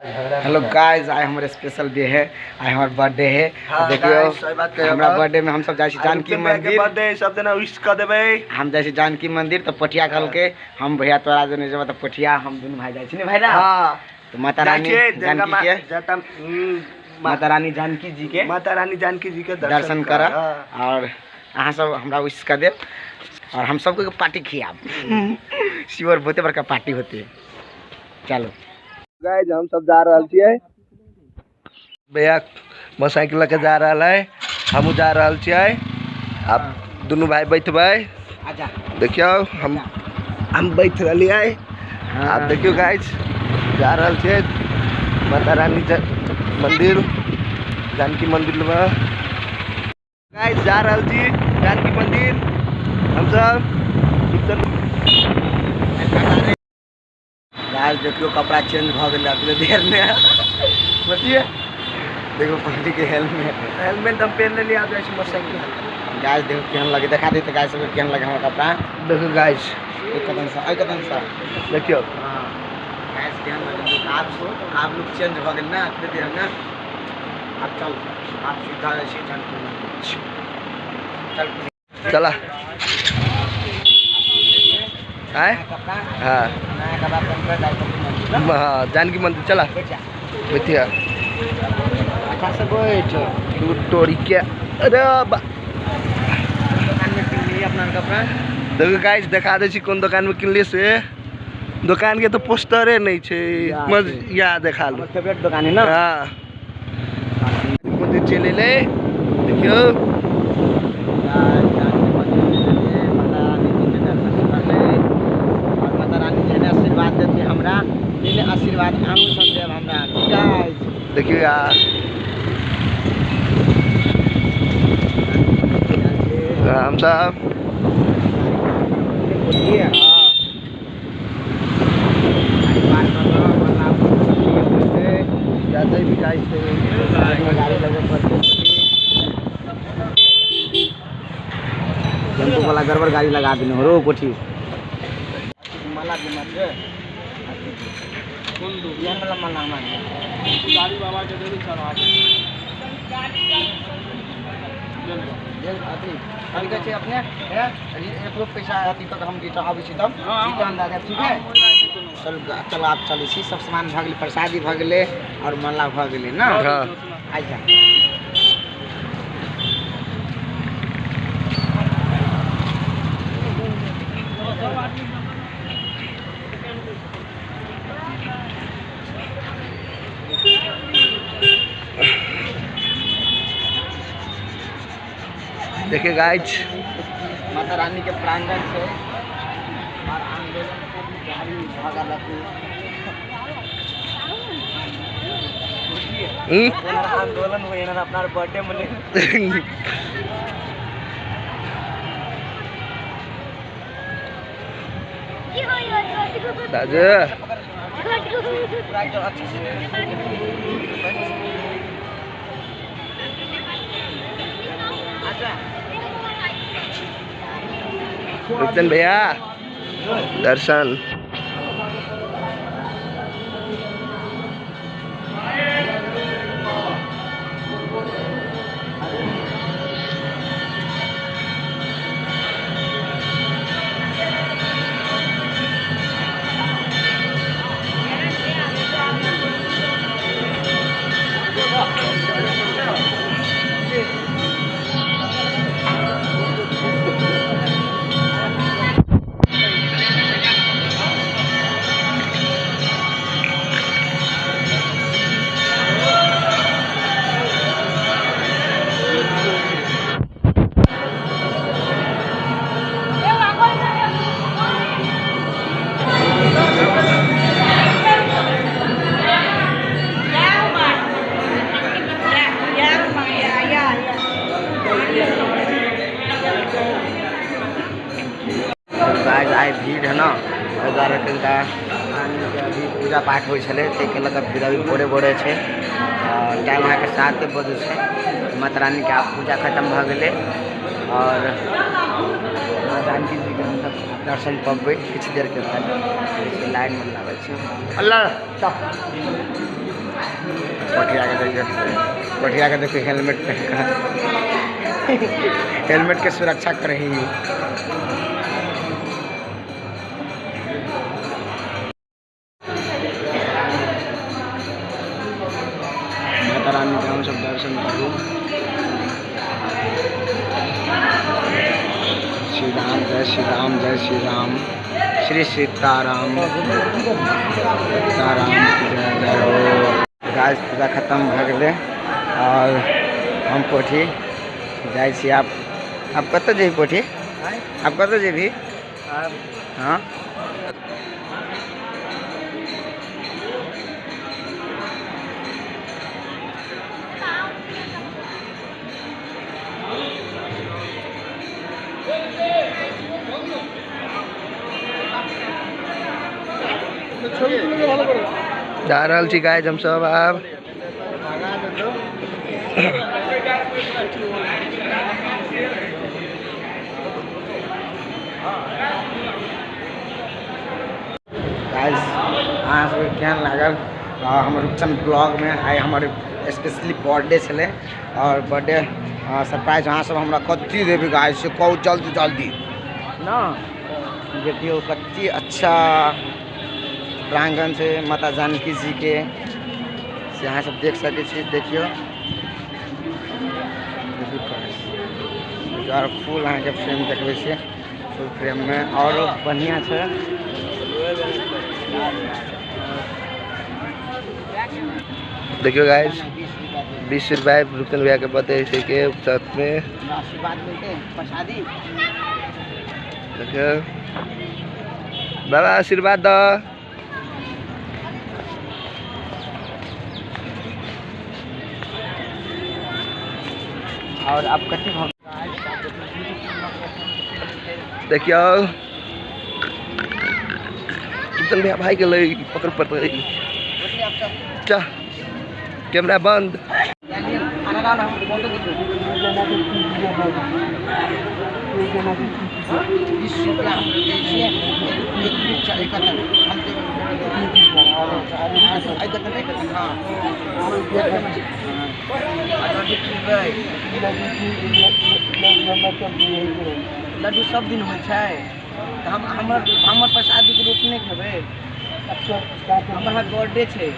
Hello guys, आइ हमर special day है, आइ हमर बर्थडे है। देखियो हमरा बर्थडे में हम सब जाइ छी जानकी मंदिर। बर्थडे सब जना विश क देबै। हम जाइ छी जानकी मंदिर तो पटिया कहलके हम भैया तोरा जने जेबा तो पटिया हम दुनू भाई जाइ छी ने भाई ना। हां तो माता रानी जानकी के माता रानी जानकी जी के माता रानी जानकी जी के दर्शन कर और अहाँ सब हमरा विश कर देब और हम सबके पार्टी खियाब। शिवर बहुते बड़का पार्टी होते। चलो गाइस हम सब जा रहल छियै। भैया मोटरसाइकिल लके जा रहल है, हमहूँ जा रहल छियै। आब दुनू भाई बैठबै। अच्छा देखियौ हम बैठ रहलियै। आब देखियौ गाइस जा रहल छियै माता रानी मंदिर, जानकी मंदिर में। गाइस जा रहल छी जानकी मंदिर हम सब। गाइस देखियो कपड़ा चेंज भ गेलै अतबे देर में। बतिए देखो पगड़ी के हेलमेट हेलमेट हम पहन लेलियै। आब जाइ छी मोटरसाइकिल। गाइस देखो केहन लगे, देखा दे तो गाइस सबके केहन लगे हमर कपड़ा। देखो गाइस एक कदम सा, एक कदम सा देखियो। हां गाइस केहन लगे, आप लुक चेंज भ गेल ना अतबे देर में। अब चल आप सीधा जाइ छी जानकी मंदिर। चल चला आए। हाँ हाँ जानकी मंदिर चला बैठिया अच्छा से बैठ तोड़ी के। अरे दुकान में किन लिए अपना कपड़ा। देखो गाइस देखा दे छी कोन दुकान में किनलिए से। दुकान के तो पोस्टरे नहीं छे, या देखा लो फेवरेट दुकान है ना। हाँ मंदिर चले ले। देखियो आशीर्वाद देती हमरा, आशीर्वाद अहूँ सब देब हमरा। गाइस देखियो यार हम सब टेम्पू वाला गड़बड़ गाड़ी लगा देने हो रो कोठी। माला देना छे कोन दू यार वाला माला हमरा गाड़ी बाबा के दे चढ़ा दे। अथी अभी कहै छै अपने है एक लोग पैसा अथी तक हम रिटर्न आबै छी तब रिटर्न दए देब, ठीक है। चल चल आप चलै छी। सब सामान भऽ गेलै, प्रसादी भऽ गेलै और माला भऽ गेलै ना। अच्छा देखिए गाइस माता रानी के प्रांगण से और आंदोलन के भी जारी भऽ गेल। आंदोलन हुए ना अपना बर्थडे मने। दाजू दर्शन भैया दर्शन। गाइस I भीड़ है ना, एहि दुआरे कनिटा अभी पूजा पाठ होइ छलै ताहिके लऽ कऽ भीड़ अभी भोरे भोरे छै। टाइम अहाँके 7 बजै छै। माता रानीके आब पूजा खतम भऽ गेलै और माँ जानकी जीके हमसब दर्शन पबै किछु देरके बाद। लाइनमे लागल छी। अल्लाह। कोठिया के देखियो, कोठिया के देखियो हेलमेट पहन कर हेलमेट के सुरक्षा कर रही है। माता रानी के हम सब दर्शन करू। श्री राम जय श्री राम जय श्री राम, श्री सीताराम सीताराम जय जय हो। गाइस पूजा खत्म भऽ गेलै और हम कोठी जाइ छी। आप कतऽ जेबही कोठी? आप कतऽ जेबही? हाँ जा रहल छी गाइस हम सब आब। गाइस अहाँ सबके केहन लागल हमर रूपचंद ब्लॉग में? आइ हमर स्पेशली बर्थडे छलै और बर्थडे सरप्राइज अहाँ सब हमरा कथी देबै गाइस से कहू जल्दी जल्दी ना। देखियौ कते अच्छा प्रांगण छै माता जानकी जी के, से अहाँ सब देख सकै छी। देखियौ और फूल अहाँके फ्रेम देखबै छी, फुल फ्रेम में और बढ़िया छै। देखियो गाइस 20 रुपया रूपचंद भैया के बर्थडे छै के साथ में आशीर्वाद मिलते प्रसादी। देखियो बाबा आशीर्वाद द। और आप कथी देखियो रूपचंद भैया भाई के ले पकड़ पड़तै। चा कैमरा बंद। लड्डू सब दिन होइ छै तऽ हम हमर प्रसादीके रूप नहि खेबै। हमर बर्थडे छै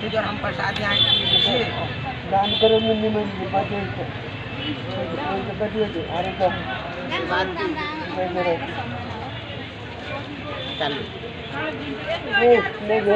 ताहि दुआरे हम प्रसादी अहाँके दान करे चालू। नहीं।